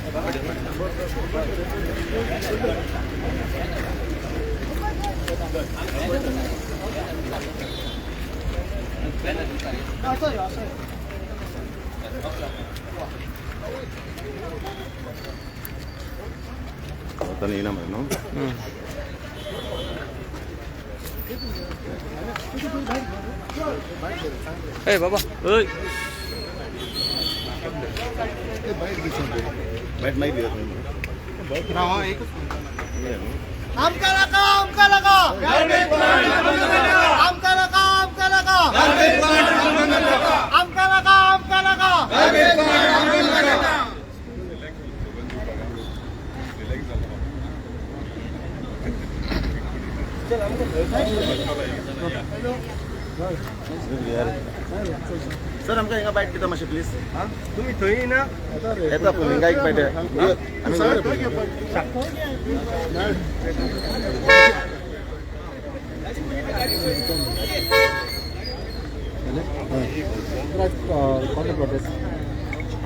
आता येईना मरे न्हू. ए बाबा ओय. बायट मागीर दिया. आमकां नाका, आमकां नाका, आमकां नाका, आमकां नाका, आमकां नाका, आमकां नाका. सर, आमकां हिंगा बायट दिता मातशें प्लीज. तुम्ही थंय ना. येता पूण हिंगा एक बायट.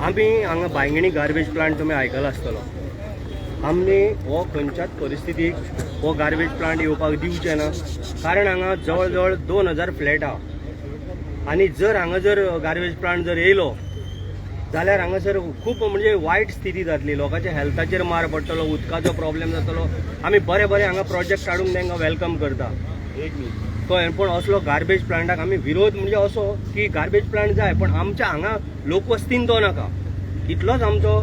आमी आमी हांगा बांयगिणी गार्बेज प्लांट तुमी आयकला आसतलो. आमी हो खंयच्याच परिस्थितीक हो गार्बेज प्लांट येवपाक दिवचे ना, कारण हांगा जवळ जवळ 2000 फ्लॅट आहा आनी जर हांगा जर गार्बेज प्लांट जर येयलो जाल्यार हांगासर खूब म्हणजे वायट स्थिती जातली. लोकांच्या हेल्थाचेर मार पडटलो, उदकाचो प्रॉब्लेम जातलो. आमी बरे बरे हांगा प्रोजेक्ट काडूंक तांकां welcome करता, कळ्ळें? पूण असलो गार्बेज प्लांटाक आमी विरोध म्हणजे असो की गार्बेज प्लांट जाय, पण आमच्या हांगा लोकवस्तीन तो नाका. इतलोच आमचो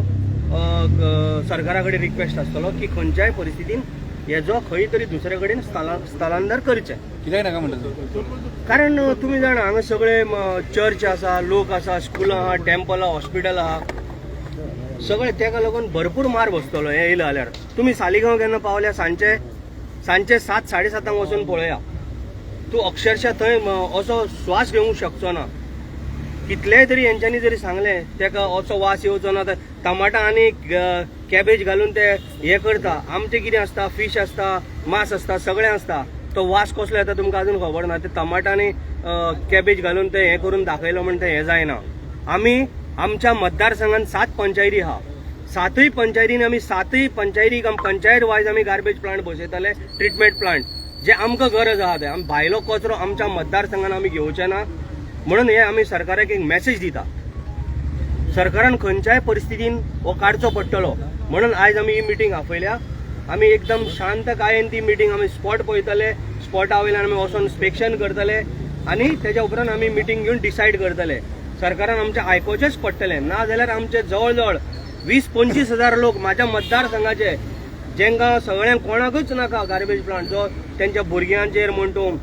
सरकारा कडेन रिक्वेस्ट आसतलो की खंयच्याय परिस्थितीन हेजो खंय तरी दुसरे कडेन स्थलांतर करचें. कित्याक नाका म्हणटा तूं? कारण तुमी जाणा, हांगा सगळे चर्च आसा, लोक आसा, स्कुलां आहा, टेम्पल आहा, हॉस्पिटल आहा, सगळे. तेका लागून भरपूर मार बसतलो हें येयलें जाल्यार. तुमी सालिगांव केन्ना पावल्या, सांजचे सांजचे 7 7:30 वचून पळया तूं, अक्षरशः थंय असो श्वास घेवंक शकचो ना. कितलेय तरी हेंच्यांनी जरी सांगलें तेका असो वास येवचो ना, तर टमाटां आनी कॅबेज घालून ते हे करता. आमचें कितें आसता, फीश आसता, मांस आसता, सगळें आसता. तो वास कसलो येता तुमकां अजून खबर ना. ते टमाटां आनी कॅबेज घालून ते हें करून दाखयलो म्हण तें हें जायना. आमी आमच्या मतदारसंघात 7 पंचायती आहा. सातूय पंचायतीन आमी, सातूय पंचायतीक पंचायत वायज आमी गार्बेज प्लांट बसयतले, ट्रिटमेंट प्लांट, जे आमकां गरज आहा ते. आमी भायलो कचरो आमच्या मतदारसंघान आमी घेवचे ना म्हणून हे आमी सरकाराक एक मॅसेज दिता. सरकारान खंयच्याय परिस्थितीन हो काडचो पडटलो म्हणून आयज आमी ही मिटींग आपयल्या. आमी एकदम शांतकायेन ती मिटींग, आमी स्पॉट पळयतले, स्पॉटा वयल्यान आमी वचोन इन्स्पेक्शन करतले आनी तेज्या उपरांत आमी मिटींग घेवन डिसायड करतले. सरकारान आमचें आयकोचेंच पडटलें, ना जाल्यार आमचे जवळ जवळ 20-25 हजार लोक म्हाज्या मतदारसंघाचे, जेंकां सगळ्यांक कोणाकूच नाका गार्बेज प्लांट, जो तेंच्या भुरग्यांचेर म्हण तूं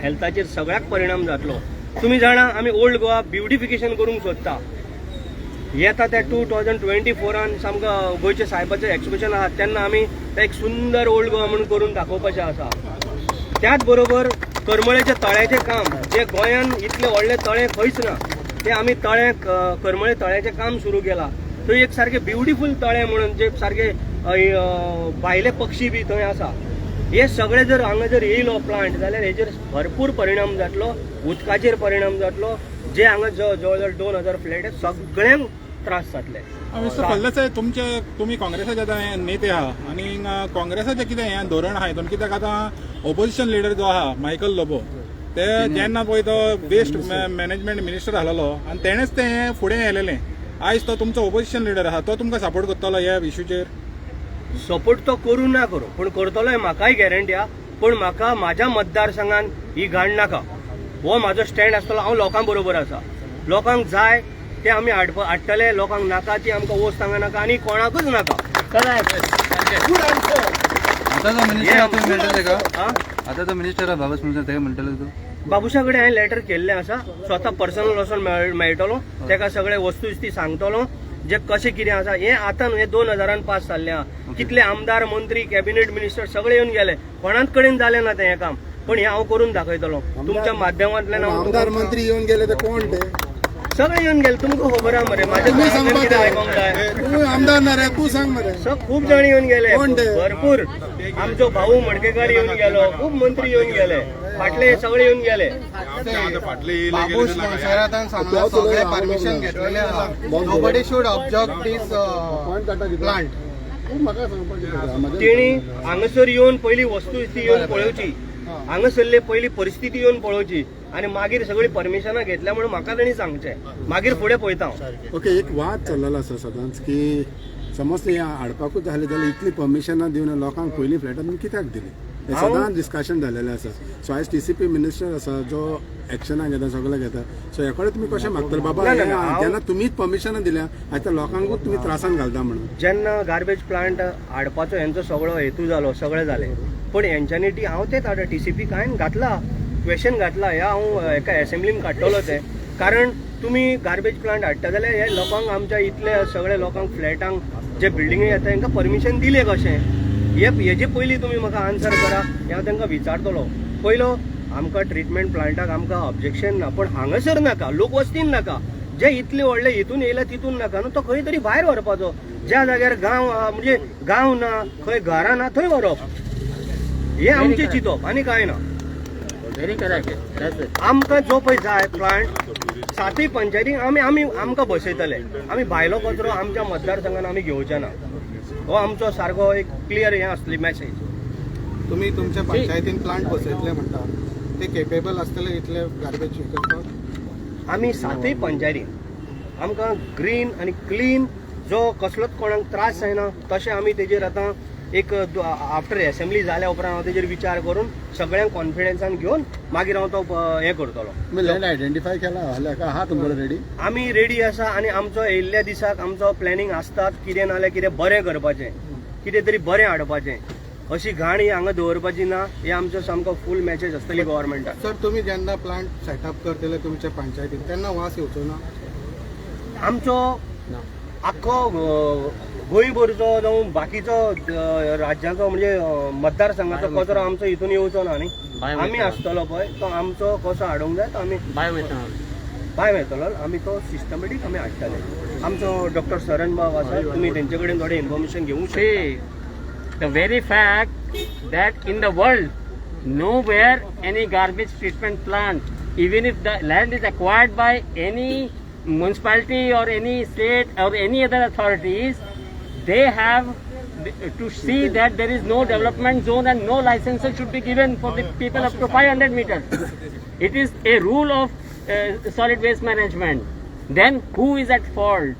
हेल्थाचेर सगळ्याक परिणाम जातलो. तुमी जाणा, आमी ओल्ड गोवा ब्युटिफिकेशन करूंक सोदता. येता त्या 2024 सामको गोंयच्या साहेबाचें एक्सपिशन आहा, तेन्ना आमी ते एक सुंदर ओल्ड गोवा म्हणून करून दाखोवपाचें आसा. त्याच बरोबर करमळेच्या तळ्याचें काम, जे गोंयान इतलें व्हडलें तळें खंयच ना, तें आमी तळें, करमळे तळ्याचें काम सुरू केलां. थंय एक सारकें ब्युटिफूल तळें म्हणून, जे सारके भायले पक्षी बी थंय आसा. हे सगळे जर हांगा जर येयलो प्लांट जाल्यार हेजेर भरपूर परिणाम जातलो, उदकाचेर परिणाम जातलो. जे हांगा जवळ जवळ 2000 फ्लॅट, सगळ्यांक त्रास जातले. मिस्टर फळदेसाय, तुमचे तुमी काँग्रेसाचे आतां हे नेते आहा आनी काँग्रेसाचें कितें हें धोरण आहा हितून? कित्याक आतां ओपोजिशन लिडर जो आहा मायकल लोबो, ते जेन्ना पळय तो वेस्ट मॅनेजमेंट मिनिस्टर आसलेलो आनी तेणेच तें हें फुडें येयलेलें. आयज तो तुमचो ओपोजिशन लिडर आहा, तो तुमकां सपोर्ट करतलो ह्या इशूचेर? सपोर्ट तो करूं ना करूं, पूण करतलो हें म्हाकाय गॅरंटी आहा. पूण म्हाका म्हाज्या मतदारसंघान ही घाण नाका, हो म्हाजो स्टँड आसतलो. हांव लोकां बरोबर आसा. लोकांक जाय ते आमी हाडटले, लोकांक नाका ती आमकां वस्त हांगा नाका आनी कोणाकूच नाका. आता जो मिनिस्टर आहा, तुम्ही मेळटले का? आं? आता जो मिनिस्टर आहा बाबूश म्हणून, तेका म्हणटले तूं? बाबुशा कडेन हांवें लेटर केल्लें आसा. स्वता पर्सनल वचोन मेळटलो तेका, सगळे वस्तुस्थिती सांगतलो जे कशें कितें आसा. हें आतां न्हू, हें 2000 पास जाल्लें आहा. कितले आमदार, मंत्री, कॅबिनेट मिनिस्टर सगळे येवन गेले, कोणाच कडेन जालें ना तें हें काम. पण हें हांव करून दाखयतलो तुमच्या माध्यमांतल्यान. हांव आमदार मंत्री येवन गेले ते कोण ते? सगळे येवन गेले, तुमकां खबर आहा मरे. म्हाज्या तुमी तोंडांतल्यान सांगपा कितें आयकोंक जाय? तूं आमदार ना रे, तूं सांग मरे. खूब जाण येवन गेले. कोण ते? भरपूर. आमचो भाऊ मडकेकार येवन गेलो, खूब मंत्री येवन गेले. फाटले सगळे येवन गेले. बाबूश मोन्सेरातान सांगला सगळे परमिशन घेतलेले आहा. Nobody should object this plant. तेणी हांगासर येवन पयली वस्तुस्थिती येवन पळोवची, हांगासरले पयली परिस्थिती येवन पळोवची आनी मागीर सगळी परमिशनां घेतल्या म्हणून म्हाका तेणी सांगचें, मागीर फुडें पळयता हांव. ओके, एक वाद चल्लेलो आसा सदांच की समज हे हाडपाकूच जालें जाल्यार इतली परमिशनां दिवन लोकांक पयलीं फ्लॅटां तुमी कित्याक दिली, हें सदांच डिस्कशन जालेलें आसा. सो आयज टीसीपी मिनिस्टर आसा जो एक्शनां घेता, सगळें घेता. सो ह्या कडेन तुमी कशें मागतले बाबा, ना, ना, ना, हांव- जेन्ना तुमीच परमिशनां दिल्या आतां लोकांकूच तुमी त्रासान घालता म्हणून. जेन्ना गार्बेज प्लांट हाडपाचो हेंचो सगळो हेतू जालो, सगळें जालें, पूण हेंच्यांनी ती हांव तेच आतां टीसीपी कांय घातला क्वेशन घातला, ह्या हांव एका एसेंब्लीन काडटलो तें. कारण तुमी गार्बेज प्लांट हाडटा जाल्यार हे लोकांक, आमच्या इतले सगळे लोकांक फ्लॅटांक जे बिल्डिंगी येता हेंकां परमिशन दिलें कशें, हे हेजे पयलीं तुमी म्हाका आन्सर करा. हें हांव तांकां विचारतलो. पयलो आमकां ट्रिटमेंट प्लांटाक आमकां ऑब्जेक्शन ना, पूण हांगासर नाका, लोकवस्तीन नाका, जे इतले व्हडले हितून येयला तितून नाका न्हू, तो खंय तरी भायर व्हरपाचो, ज्या जाग्यार गांव आहा, म्हणजे गांव ना, खंय घरां ना थंय व्हरप, हें आमचें चिंतप आनी कांय ना. आमकां जो पळय जाय प्लांट सातूय पंचायतींक आमी आमी आमकां बसयतले. आमी भायलो कचरो आमच्या मतदारसंघान आमी घेवचे ना, हो आमचो सारको एक क्लियर हें आसली मॅसेज. तुमी तुमच्या पंचायतीन प्लांट बसयतले म्हणटा, ते केपेबल आसतले इतले गार्बेज करपाक? आमी सातूय पंचायतीन आमकां ग्रीन आनी क्लीन जो कसलोच कोणाक त्रास जायना तशें आमी तेजेर आतां एक आफ्टर एसेंब्ली जाल्या उपरांत हांव तेजेर विचार करून सगळ्यांक कॉन्फिडन्सान घेवन मागीर हांव तो हें करतलो. तुमी लँड आयडेंटिफाय केला जाल्यार आहा तुमकां रेडी? आमी रेडी आसा आनी आमचो येयल्ल्या दिसाक आमचो प्लॅनिंग आसतात, कितें ना जाल्यार कितें बरें करपाचें, कितें तरी बरें हाडपाचें, अशी घाण ही हांगा दवरपाची ना, हे आमचो सामको फूल मॅसेज आसतली गव्हर्मेंटाक. सर, तुमी जेन्ना प्लांट सेटअप करतले तुमच्या पंचायतीन तेन्ना वास येवचो ना? आमचो आख्खो गोंयभरचो जावं बाकीचो राज्याचो म्हणजे मतदारसंघाचो कचरो आमचो हितून येवचो ना न्ही, आमी आसतलो पळय तो आमचो कसो हाडूंक जाय तो आमी बाय वयतलो, आमी तो सिस्टमॅटीक आमी हाडटले. आमचो डॉक्टर सरन बाब आसा, तुमी तेंचे कडेन थोडें इन्फॉर्मेशन घेवंक शकता. See, the very fact that in the world, nowhere any garbage treatment plant, even if the land is acquired by any municipality or any state or any other authorities, they have to see that there is no development zone and no licenses should be given for the people up to 500 meters. It is a rule of solid waste management. Then who is at fault?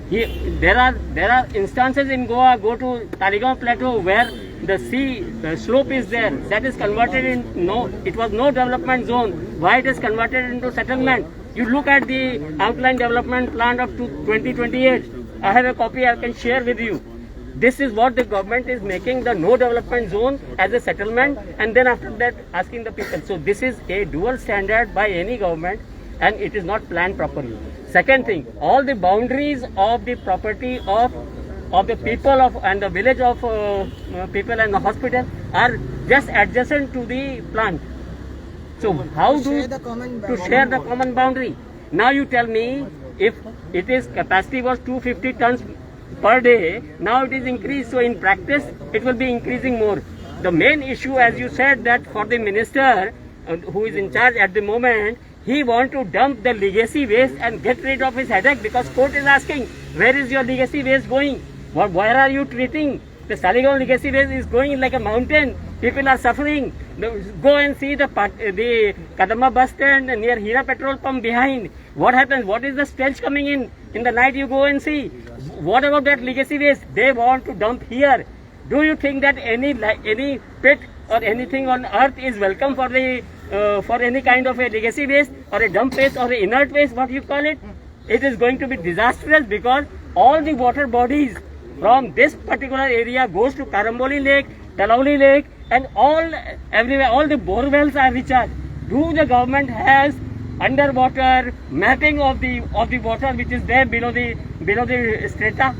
There are instances in Goa. Go to Taligaon Plateau where the sea the slope is there. That is converted in no. It was no development zone. Why it is converted into settlement? You look at the outline development plan of 2028. I have a copy I can share with you. This is what the government is making the no development zone as a settlement, and then after that asking the people. So this is a dual standard by any government, and it is not planned properly. Second thing, all the boundaries of the property of the people of and the village of people and the hospital are just adjacent to the plant. So how do to share the common boundary? Now you tell me, if it is capacity was 250 tons per day, now it is increased. So in practice, it will be increasing more. The main issue, as you said, that for the minister who is in charge at the moment, he want to dump the legacy waste and get rid of his headache, because court is asking, where is your legacy waste going? Where are you treating? The Saligaon legacy waste is going like a mountain. People are suffering. Go and see the Kadamba bus stand near Hira petrol pump behind. What happens? What is the stench coming in? In the night you go and see. What about that legacy waste? They want to dump here. Do you think that any pit or anything on earth is welcome for the for any kind of a legacy waste or a dump waste or a inert waste, what you call it? It is going to be disastrous, because all the water bodies from this particular area goes to Karamboli Lake, Talauli Lake, and all everywhere, all the bore wells are recharged. Do the government has underwater mapping of the water which is there below the strata,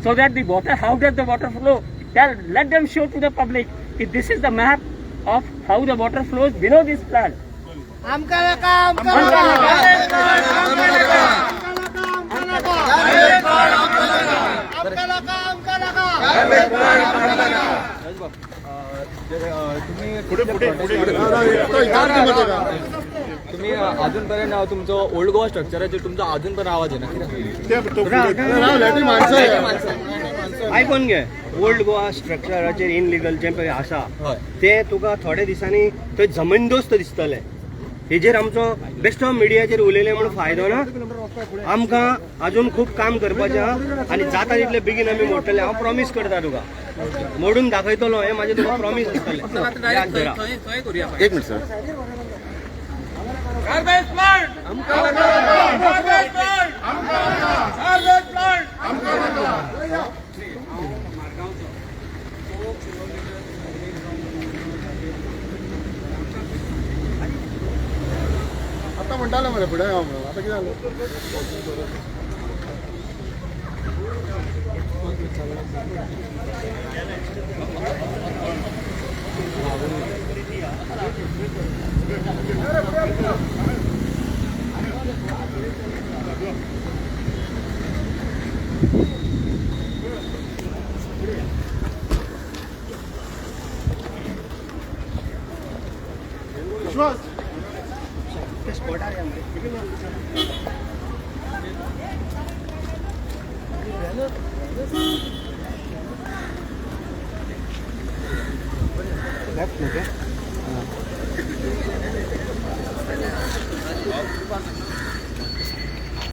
so that the water, how does the water flow? Let them show to the public if this is the map of how the water flows below this plant. आमकां नाका, आमकां नाका, आमकां नाका, आमकां नाका, आमकां नाका. तुम्ही अजूनपर्यंत तुमचो ओल्ड गोवा स्ट्रक्चराचेर तुमचो अजून पर्यंत आवाज येना. आयकोन घे, ओल्ड गोवा स्ट्रक्चराचेर इनलिगल जें पळय आसा तें तुका थोड्या दिसांनी थंय जमीनदोस्त दिसतलें. हेजेर आमचो बेश्टो मिडियाचेर उलयले म्हणून फायदो ना. आमकां अजून खूब काम करपाचें आहा आनी जाता तितले बेगीन आमी मोडटले. हांव प्रॉमीस करता तुका, मोडून दाखयतलो हें म्हाजें तुका प्रॉमीस आसतलें, याद धरा. एक मिनिट सर. आतां म्हणटाले मरे फुडें यो म्हणून, आतां कितें जालें?